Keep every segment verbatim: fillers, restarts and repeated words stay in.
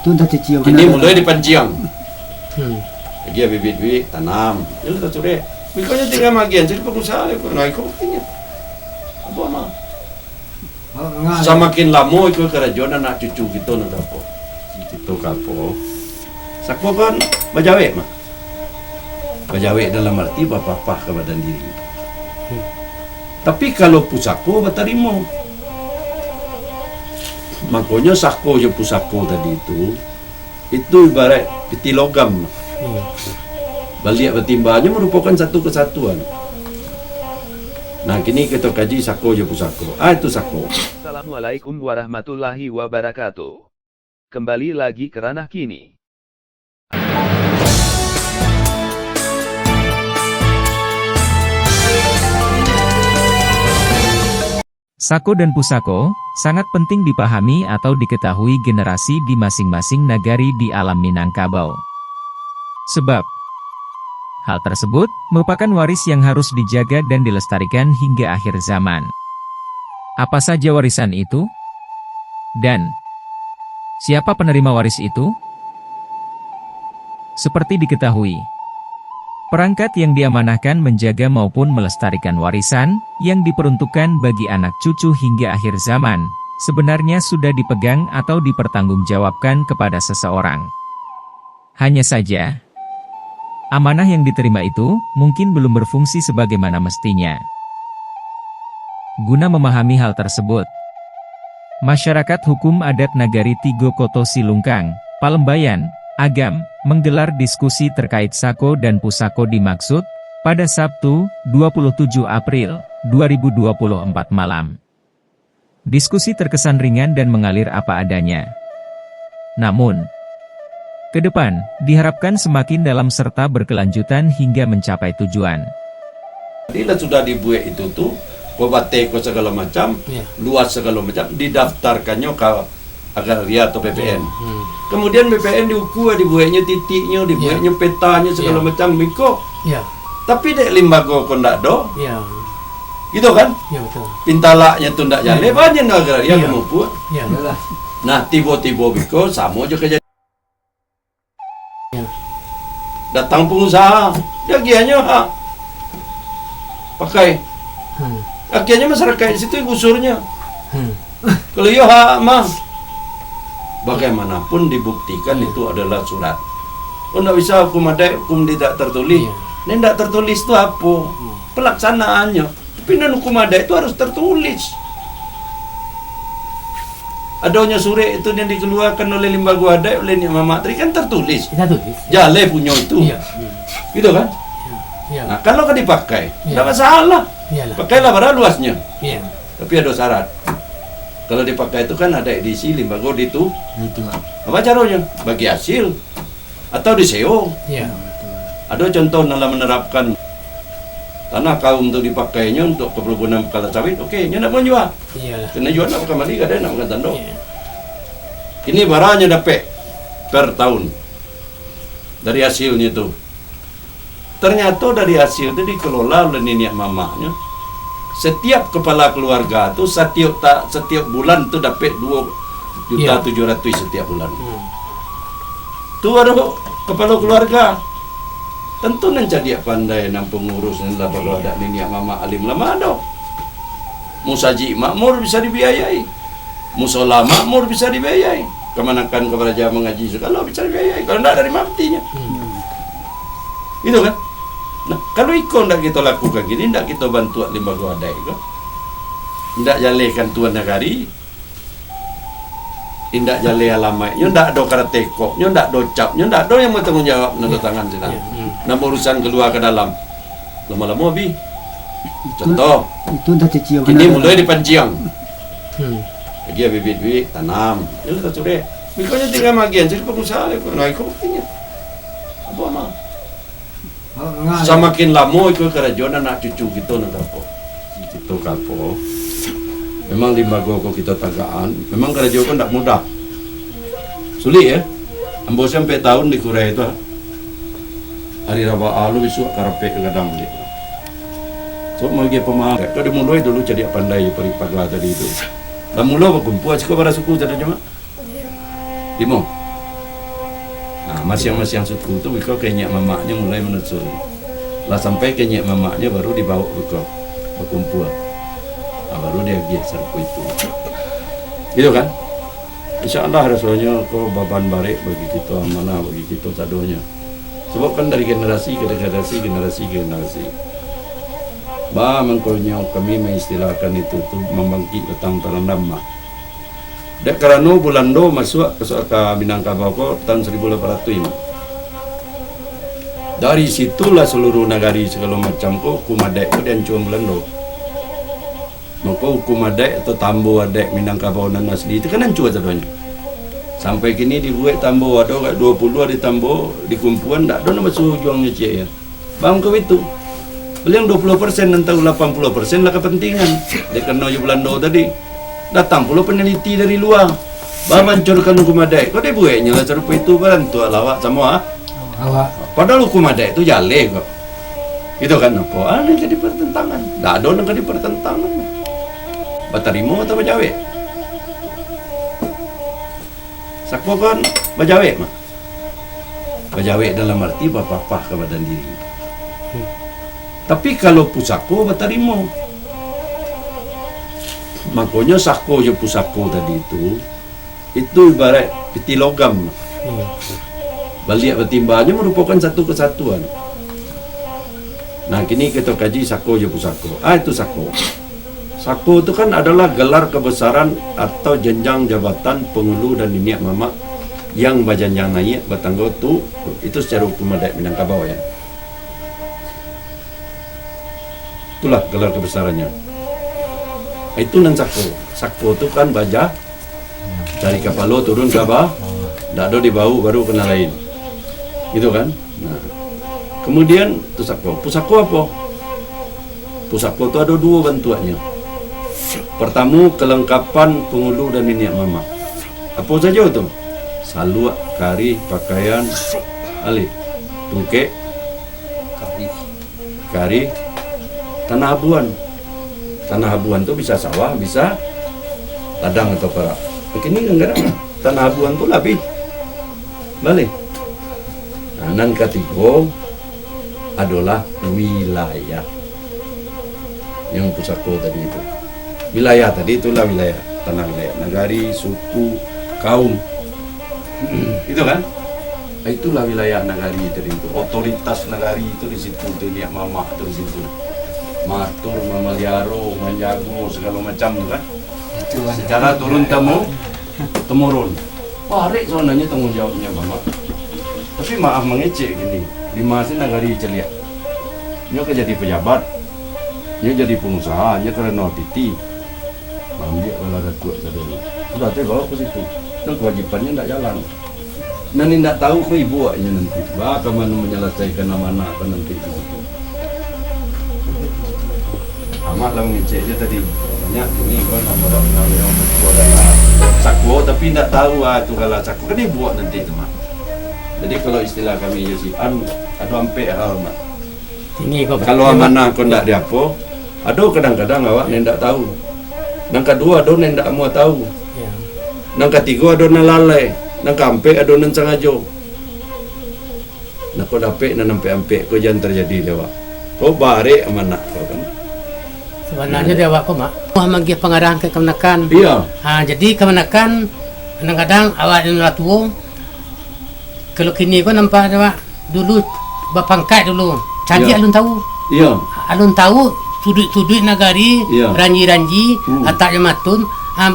Tu dah cuci. Kini mulai dipanciang. Hmm. Lagi bibit-bibit tanam. Jadi tak sudah. Mikanya tinggal magian jadi pengusaha lah. Nah, iko buktinya. Apa mah? Samakin lamo iko karajo anak cucu kito nan kapo. Kito kapo. Sako kan bajawek mah. Bajawek dalam arti bapapah ka badan diri. Tapi kalau pusako batarimo. Makonyo sako jo pusako tadi tu, itu ibarat piti logam. Hmm. Baliak batimbanyo marupokan satu kesatuan. Nah, kini kito kaji sako jo pusako. Ah, itu sako. Assalamualaikum warahmatullahi wabarakatuh. Kembali lagi ke ranah kini. Sako dan pusako sangat penting dipahami atau diketahui generasi di masing-masing nagari di alam Minangkabau. Sebab, hal tersebut merupakan waris yang harus dijaga dan dilestarikan hingga akhir zaman. Apa saja warisan itu? Dan siapa penerima waris itu? Seperti diketahui, perangkat yang diamanahkan menjaga maupun melestarikan warisan yang diperuntukkan bagi anak cucu hingga akhir zaman, sebenarnya sudah dipegang atau dipertanggungjawabkan kepada seseorang. Hanya saja, amanah yang diterima itu mungkin belum berfungsi sebagaimana mestinya. Guna memahami hal tersebut, masyarakat hukum adat Nagari Tigo Koto Silungkang, Palembayan, Agam, menggelar diskusi terkait sako dan pusako dimaksud pada Sabtu, dua puluh tujuh April dua ribu dua puluh empat malam. Diskusi terkesan ringan dan mengalir apa adanya. Namun, ke depan diharapkan semakin dalam serta berkelanjutan hingga mencapai tujuan. Jadi lah sudah dibuek itu tu, ko bateh ko sagalo macam, Ya. luas sagalo macam, didaftarkannyo ka agraria atau B P N. Hmm. Kemudian B P N diukua, dibueknyo titiknyo, dibueknyo Ya. petanyo, segalo Ya. macam, bingko. Ya. Tapi dek limbago ko ndak do. Ya. Gitu kan? Ya, betul. Pintalaknyo tu ndak jaleh, Ya. banyak ndak agraria Ya. ka mupuk. Ya. Nah, tibo-tibo bingko samo jo kajadian. Ya. Datang pengusaha, diagiahnyo hak pakai. Hmm. Akhirnyo masyarakat di situ gusurnyo. Hmm. Kalau iyo hak mah, bagaimanapun dibuktikan itu adalah surat. Oh, ndak bisa hukum adaik, hukum tidak tertulis. Iya. Ini ndak tertulis tu apo? Hmm. Pelaksanaannyo. Tapi nan hukum adaik tu harus tertulis. Adonyo surek itu yang dikeluarkan oleh limbago adaik, oleh Nik Mamak tadi kan tertulis. Tertulis. Jaleh punyo itu. Iya. Gitu kan? Iya. Nah, kalau ka dipakai, Iya. ndak masalah. Iyalah. Pakailah bara luasnyo. Iya. Tapi ado syarat. Kalau dipakai tu kan adaik diisi, limbago ditu. Itu. Apa caronyo? Bagi hasil atau diseo. Iya. Ado contoh dalam menerapkan tanah kaum tu dipakainyo untuk keperbunan kala sawit, oke, nyo nak manjua. Iyalah. Kena jua nak bakambali, kadai nak makan tando. Iya. Ini baranyo dapek per tahun dari hasilnyo tu. Ternyato dari hasil tu dikelola oleh niniak mamaknyo. Setiap kepala keluarga tu setiap ta-, setiap bulan tu dapek dua juta tujuh ratus setiap bulan. Hmm. Tu baru kepala keluarga. Tentu nan cadiak pandai, nan pengurus, nan lah baru ada niniak mamak alim lama ado. Musajik makmur bisa dibiayai. Musola makmur bisa dibiayai. Kamanakan ka baraja mangaji sagalo bisa dibiayai. Kalau ndak, dari ma buktinyo? Hmm. Gitu kan? Nah, kalau iko ndak kito lakukan gini, ndak kito bantuak limbago adaik ko, ndak jalehkan tuan nagari, indak jaleh alamaiknyo, ndak ado karatekopnyo, ndak ado capnyo, ndak ado yang batanggung jawab, nando Ya. tangan sinan. Ya. Hmm. Nan urusan kalua ka dalam. Lamo-lamo abih. Itu, Contoh, itu dah cuci yang kini benar. mulai dipanciang. Hmm. Lagi bibit-bibit, tanam. Jadi tak sudah. Mikonyo tinggal magian, jadi pengusaha lah. Nah, iko buktinyo. Apa mah? Samakin lamo iko karajo anak cucu kito nan kapo. Kito kapo. Memang limbago ko kito tagakan, memang karajo ko ndak mudah. Sulik, ya. Ambo sampai tahun di Kurai tu. Hari Rabu alu bisuak karapek gadang baliak. So, magi pamahaman. Kau dimulai dulu cadiak pandai pari paga tadi tu. Lah mulo bakumpul siko bara suku tadi cuma. Limo. Nah, masiang-masiang suku tu biko ka inyiak mamaknyo mulai manyusun. Lah sampai ka inyiak mamaknyo baru dibawok biko bakumpua. Nah, baru diagiah sarupo itu. Gitu kan? Insya Allah rasonyo ko baban barek bagi kito, amanah bagi kito sadonyo. Sabab kan dari generasi ka generasi, generasi ka generasi. Ba mangkonyo kami maistilahkan itu tu mambangkik batang tarandam mah. Dek karano Bulando masuak ka, ka Minangkabau ko tahun saribu lapan ratuih mah. Dari situlah saluruh nagari sagalo macam ko, hukum adaik ko diancuan Bulando. Mako hukum adaik atau tambo adaik Minangkabau nan asli tu kan ancua sadonyo. Sampai kini dibuek tambo, ado agak duo puluah di tambo, di kumpuan, ndak ado nan basuo ujuangnyo ciek ya. Bang ko itu. Paling duo puluah persen nan tahu, lapan puluah persen lah kapantingan. Dek karano jo Bulando tadi. Datang pulo panaliti dari lua. Ba mancurkan hukum adaik. Kok dibueknyo lah sarupo itu, barantuak lawak samo ah. Awak. Padahal hukum adaik tu jaleh kok. Gitu kan, apo? Ah, nan jadi pertentangan. Ndak ado nan ka dipertentangkan. Batarimo atau bajawek? Sako kan bajawek mah. Bajawek dalam arti bapapah ka badan diri. Hmm. Tapi kalau pusako batarimo. Makonyo sako jo pusako tadi tu, itu ibarat piti logam. Hmm. Baliak batimbangnyo marupokan satu kesatuan. Nah, kini kito kaji sako jo pusako. Ah, itu sako. Sako tu kan adalah gelar kebesaran atau jenjang jabatan pangulu dan niniak mamak yang bajanjang naiak batanggo tu, itu secara hukum adaik Minangkabau ya. Itulah gelar kebesarannyo. Itu nan sako. Sako tu kan baja dari kapalo turun ka bawah, ndak ado di bahu baru ka nan lain. Gitu kan? Nah. Kemudian tu sako. Pusako apo? Pusako tu ado duo bantuaknyo. Partamo, kelengkapan pangulu dan niniak mamak. Apo sajo tu? Saluak, karih, pakaian, alih, tungkek, karih, karih, tanah abuan. Tanah abuan tu bisa sawah, bisa ladang atau parak. Kini kadang-kadang tanah abuan tu labiah. Baleh. Nah, nan katigo adolah wilayah. Yang pusako tadi itu. Wilayah tadi itulah wilayah. Tanah wilayah. Nagari, suku, kaum. Itu kan? Itulah wilayah nagari tadi itu. Otoritas nagari itu di situ, tu niniak mamak tu di situ. Maatur, mamaliaro, manjago, sagalo macam tu kan. Secara turun temu-, temurun. Barek sabananyo tanggung jawabnyo, Mamak. Tapi maaf mangecek kini, di ma se nagari caliak. Nyo ka jadi pejabat, nyo jadi pengusaha, nyo karano piti. Maambiak bala datuak sadonyo. Sudah tu bawa ka situ. Dan kewajibannyo ndak jalan. Nan indak tahu ko ibu awaknyo nanti. Ba ka mano manyalasaikan amanah ko nanti. Amak lah mangecek je tadi. Banyak kini ko nan badak nan yang buku adalah sako, tapi indak tahu ah tu kalau sako. Kan ibu awak nanti tu, Mak. Jadi kalau istilah kami je si an, ado ampek hal, Mak. Tinggi ko, Pak. Kalau amanah ko ndak diapo, ado kadang-kadang awak nan ndak tahu. Nan kaduo ado nan ndak amuah tahu. Ya. Nan katigo ado nan lalai. Nan kaampek ado nan sangajo. Nah, ko dapek nan ampek-ampek ko jan tarjadi di awak. Ko barek amanah ko kan. Sabananyo di awak ko, Mak, amuah magiah pangarahan ka kamanakan. Iya. Ha, jadi kamanakan kadang-kadang awak nan lah tuo, Kalau kini ko nampak awak dulu bapangkaik dulu. Cadiak. Iyo. Alun tahu. Iyo. Alun tahu suduik-suduik nagari, iyo, ranji-ranji, hmm, atak jamatun, am,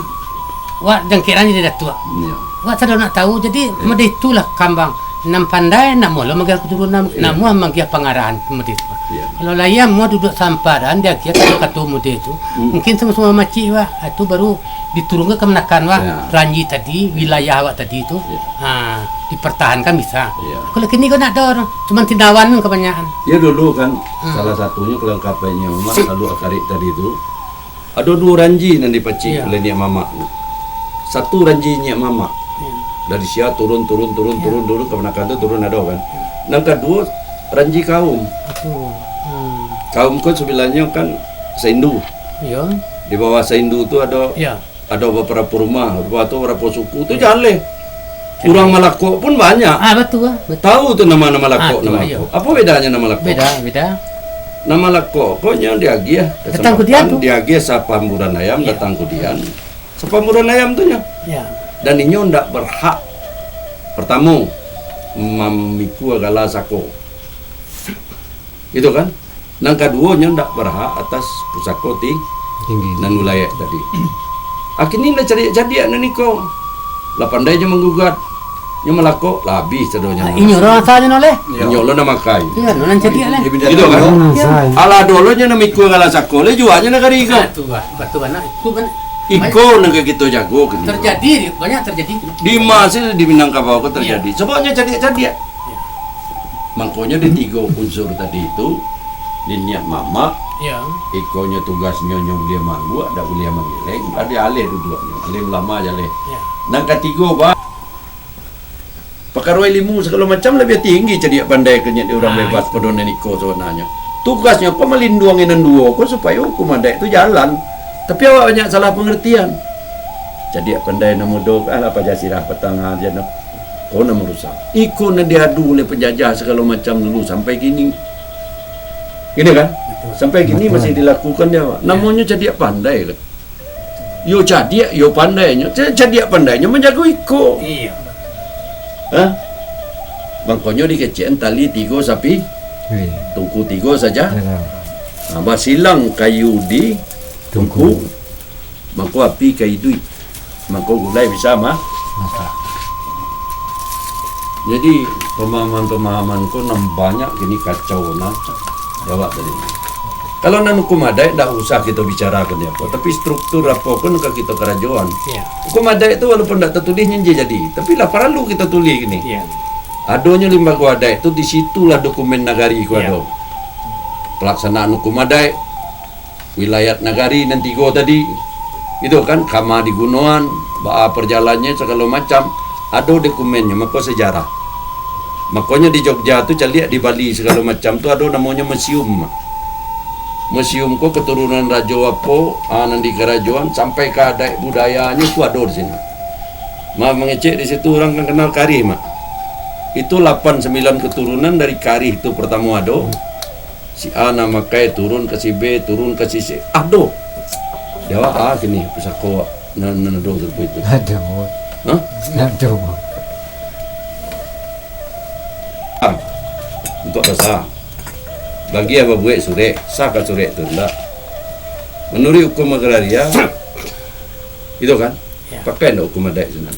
wak jangkek ranji di datuak. Iyo. Wak sadang nak tahu, jadi, iyo, model itulah kambang. Nan pandai, nak mulo magiah keturunan, iyo, nak muah magiah pangarahan, model itu. Iyo. Kalau layam, muah duduk samparan, diagiah kato-kato model itu. Hmm. Mungkin samo-samo macik, wak. Ah, itu baru diturunkan kamanakan, wak. Iyo. Ranji tadi, wilayah awak tadi tu. Iyo. Ha, dipertahankan bisa. Iya. Kalau kini ko ndak ado, cuman tindawan kabanyakan. Ya, dulu kan, hmm, salah satunyo kelengkapannyo, Mak, kalau akarik tadi tu, ado duo ranji nan dipacik, iya, oleh niniak mamak. Satu ranji niniak mamak. Iya. Dari sia turun, turun, turun, iya, turun, turun, kamanakan tu turun ado kan. Iya. Nan kaduo, ranji kaum. Betul. Hmm. Kaum ko sabananyo kan saindu. Iya. Di bawah saindu tu ado, iya, ado babarapo rumah, babarapo suku tu, iya, jaleh. Urang Malakok pun banyak. Ah, batua, ah, batua. Tahu tu nama-nama Malakok, ah, tu, nama iyo. Apa? Apa bedanya nama Malakok? Beda, beda. Nama Malakok ko nyo diagiah Datang kudian kesempatan, tu. Diagiah sapamburan ayam, iyo, datang kudian. Sapamburan ayam tu nyo. Ya. Dan inyo ndak berhak, pertamo, mamikua gala sako. Gitu kan? Nan kaduo, nyo ndak barhak atas pusako ti-, tinggi, nan wilayah tadi. Akhirnyo lah cadiak-cadiak nan iko. Lah pandai nyo manggugat. Nyo Malakok, lah abih sadonyo. Ah, inyo lo asalnyo no leh. Inyo lo nan makai. Iyo, no nan cadiak leh. Gitu kan? Iyo. Alah dolo nyo nan mikua gala sako, leh juanyo nagari ko. Ah, tu lah. Batua bana. Itu kan. Iko nan ka kito jago kini. Terjadi, banyak terjadi. Di ma sih di Minangkabau ko terjadi. Iyo. Sababnyo cadiak-cadiak. Iyo. Mangkonyo di tigo unsur tadi tu, di niat mamak, iyo, ikonyo tugasnyo nyo buliah mangguak, dak buliah manggeleng, ado aleh duduaknyo, aleh ulama jaleh. Iyo. Nan katigo, ba, pakaro ilimu sagalo macam labiah tinggi cadiak pandai ka nyo di urang, ah, bebas itu. Pado nan iko sabananyo. Tugasnyo ko malinduangi nan duo ko supayo hukum adaik tu jalan. Tapi awak banyak salah pangartian. Cadiak pandai nan mudo, alah paja sirah patang aja no. Ko nan marusak. Iko nan diadu oleh panjajah sagalo macam dulu sampai kini. Gini kan? Betul. Sampai kini, betul, masih dilakukan di awak. Ya. Namonyo cadiak pandai kan? Yo cadiak, yo pandainyo. Ca-, cadiak pandainyo manjago iko. Iyo. Hah? Mangkonyo dikecekan tali tigo sapi, iya, tungku tigo saja. Iya. Nah, basilang kayu di tungku. Tungku. Mangko api ka iduik, mangko gulai bisa ma-, masak. Jadi, pemahaman-pemahaman ko nan banyak kini kacau nah, di awak tadi. Kalau nan hukum adaik, ndak usah kito bicarakan di apo, tapi struktur apo pun ka kito karajoan. Iya. Hukum adaik tu walaupun ndak tatulih, nyo jadi, tapi lah paralu kito tulih kini. Iya. Adonyo limbago adaik tu, di situlah dokumen nagari ko, iya, ado. Pelaksanaan hukum adaik, wilayat nagari nan tigo tadi, itu kan, kama digunoan, baa parjalannyo, sagalo macam, ado dokumennyo, mako sejarah. Makonyo di Jogja tu caliak, di Bali sagalo macam tu ado namonyo museum. Museum ko keturunan rajo apo, ah, nan di karajoan, sampai ka adaik budayanyo tu ado di sinan. Ma-, mangecek di situ urang kan kenal Karih, Mak. Itu lapan sambilan keturunan dari Karih tu pertamo ado. Si A nan makai turun ka si B, turun ka si C. Ado. Di awak, ah, kini pusako awak nan, nan ado sarupo itu. Ado. Hah? Ado. Ah, untuak basa. Bagi a babuek surek, sah ka surek tu ndak? Manuruik hukum agraria, itu kan? Ya. Pakai ndak hukum adaik sinan?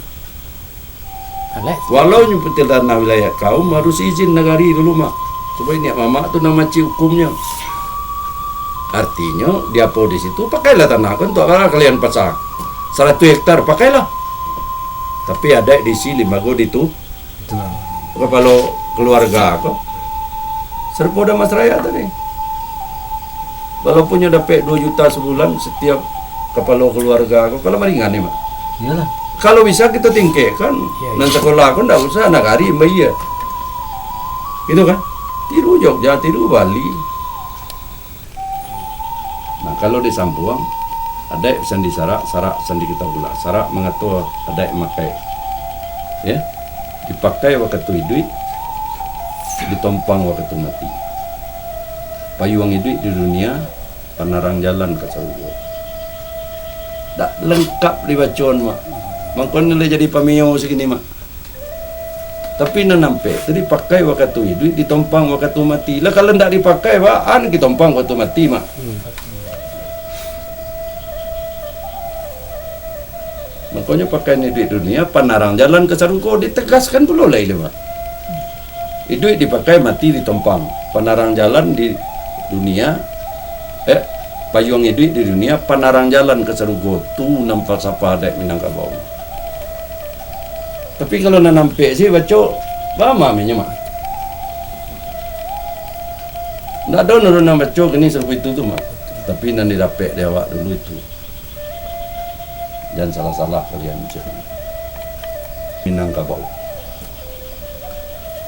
Alek. Walau nyo putia tanah wilayah kaum, harus izin nagari dulu, Mak. Supayo niat mamak tu nan maci hukumnyo. Artinyo, di apo di situ, pakailah tanah ko untuak kalian pasa. Saratuih hektar, pakailah. Tapi adaik di si limbago di tu, betul, kapalo keluarga ko. Sarupo Damas Raya tadi. Walaupun nyo dapek duo juta sabulan satiap kapalo kaluarga ko, kalau maringan ni, Mak. Iyolah. Kalau bisa kito tingkekkan, iya, iya, nan sakolah ko ndak usah nagari bayia. Gitu kan? Tiru Jogja, tiru Bali. Nah, kalau disambuang, adaik sandi sarak, sarak sandi kita pula. Sarak mangato adaik makai. Ya? Dipakai wakatu iduik, ditompang wakatu mati. Payuang iduik di dunia, panarang jalan ka sarugo. Dak lengkap dibacoan, Mak. Mangko ni lah jadi pamio sakini, Mak. Tapi nan ampek tu dipakai wakatu iduik, ditompang wakatu mati. Lah kalau ndak dipakai, baa nan ditompang wakatu mati, Mak. Hmm. Makonyo pakai ni iduik dunia, panarang jalan ka sarugo, ditegaskan pulo lai dek, Mak. Iduik dipakai, mati ditompang. Panarang jalan di dunia, eh, payuang iduik di dunia, panarang jalan ka sarugo. Tu nan falsafah adaik Minangkabau. Tapi kalau nan ampek se baco, baa ma-, aminyo, Mak. Ndak ado urang nan baco kini sarupo itu tu, Mak. Tapi nan didapek di awak dulu itu. Jan salah-salah kalian, cek. Minangkabau.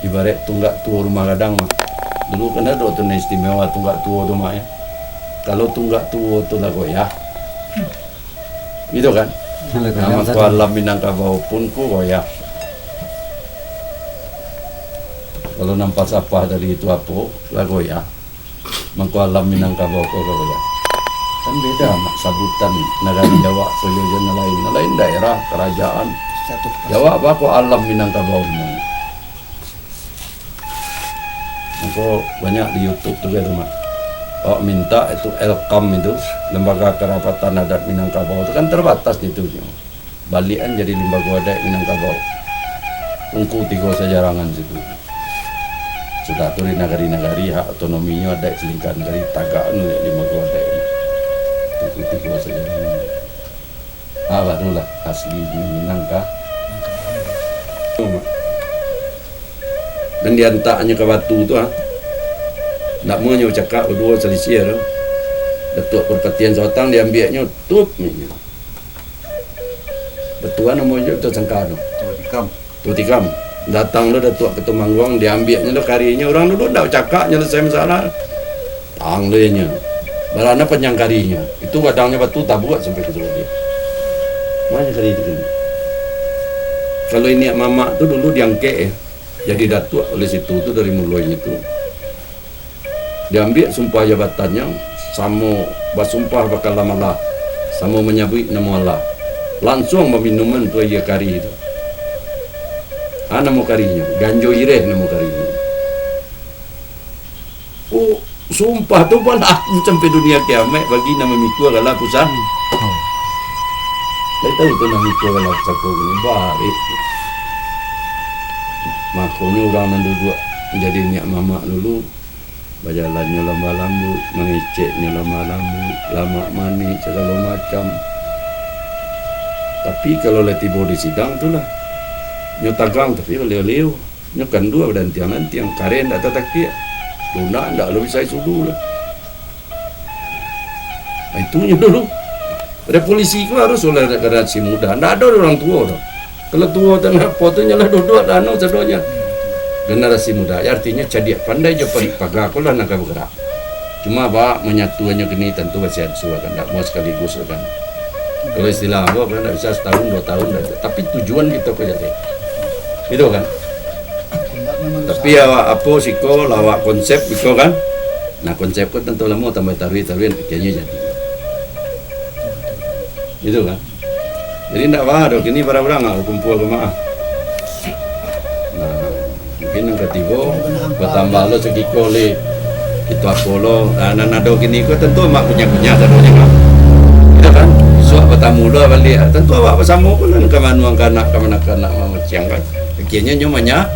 Ibaraik tunggak tuo rumah gadang, Mak. Dulu kan ado tu nan istimewa tunggak tuo tu, Mak, ya. Kalau tunggak tuo tu lah goyah, gitu kan? Kalau nah, goyah mako satu. Alam Minangkabau pun ko goyah. Kalau nan pasapah tadi itu apo, lah goyah. Mangko alam Minangkabau ko goyah. Kan beda mak sabutan nagari Jawa ko jo nan lain. Nan lain daerah, karajaan. Jawa apo ko alam Minangkabau memang. Mangko banyak di YouTube tu kan, Mak. Awak minta itu L K A M itu, Lembaga Kerapatan Adat Minangkabau tu kan terbatas itu. Baliakan jadi limbago adaik Minangkabau. Ungku tigo sajarangan situ. Sudah tu di nagari-nagari hak otonominyo adaik salingka nagari tagak nu limbago adaik. Ungku tigo sajarangan. Ah, barulah asli Minangka. Dan diantaknyo ka batu tu, ah. Ndak mau nyo cakak baduo salisiah tu. Datuak Parpatian Sabatang diambiaknyo tup. Batua namo jo tu sangka tu. Tutikam. Tutikam. Datang lo Datuak Ketumangguang, diambiaknyo lo karinyo. Urang dulu ndak cakak nyo selesai masalah. Tang lo inyo. Barana panjang karinyo. Itu gadangnyo batu tabuak sampai ka surau dia. Banyak kali itu kini. Kalau iniak mamak tu dulu diangkek, eh, jadi datuak oleh situ tu dari mulonyo tu. Diambiak sumpah jabatannyo, samo basumpah bakalam Allah, samo manyabuik namo Allah. Lansuang baminuman tu aia kari tu. Ah, namo karinyo, ganjo ireh namo karinyo. Oh, sumpah tu balaku sampai dunia kiamaik bagi nan mamikua gala kusan. Lai tahu tu nan mamikua gala pusako kini, barek. Makonyo urang nan duduak jadi niak mamak dulu, bajalannyo lamah lambuik, mangeceknyo lamah lambuik, lamak manih, sagalo macam. Tapi kalau lah tibo di sidang tu lah, nyo tagang tapi baliau-liau. Nyo kandua badantiang-dantiang, kareh ndak tatakiak, lunak ndak lo bisa sudu lah. Nah, itunyo dulu. Revolusi ko harus oleh generasi muda. Ndak ado urang tuo doh. Kalau tuo tangah apo tu, nyo lah duduak lah anu sadonyo. Generasi muda, artinyo cadiak pandai jo parik paga ko lah nan ka bagarak. Cuma baa manyatuannyo kini tantu basiansu kan, ndak mau sakaligus kan. Kalau istilah ambo kan ndak bisa satahun, duo tahun, ndak bisa. Tapi tujuan kito ko jadi. Gitu kan? Tapi awak apo siko, lah awak konsep iko kan. Nah, konsep ko tantu lamo tambah taruih-taruih, akhirnyo jadi. Gitu kan? Jadi, ndak baa doh, kini barang-barang ah bakumpua ka maah. Nah, mungkin nan katigo, batambah lo sagiko leh. Itu apo lo, nah, nan ado kini ko tantu amak kunyah-kunyah sadonyo kan. Iyo kan? Isuak batamu lo baliak, tantu awak basamo pulo ka manuang ka anak, ka manakanak, mamaciang kan. Akhirnyo nyo manya-,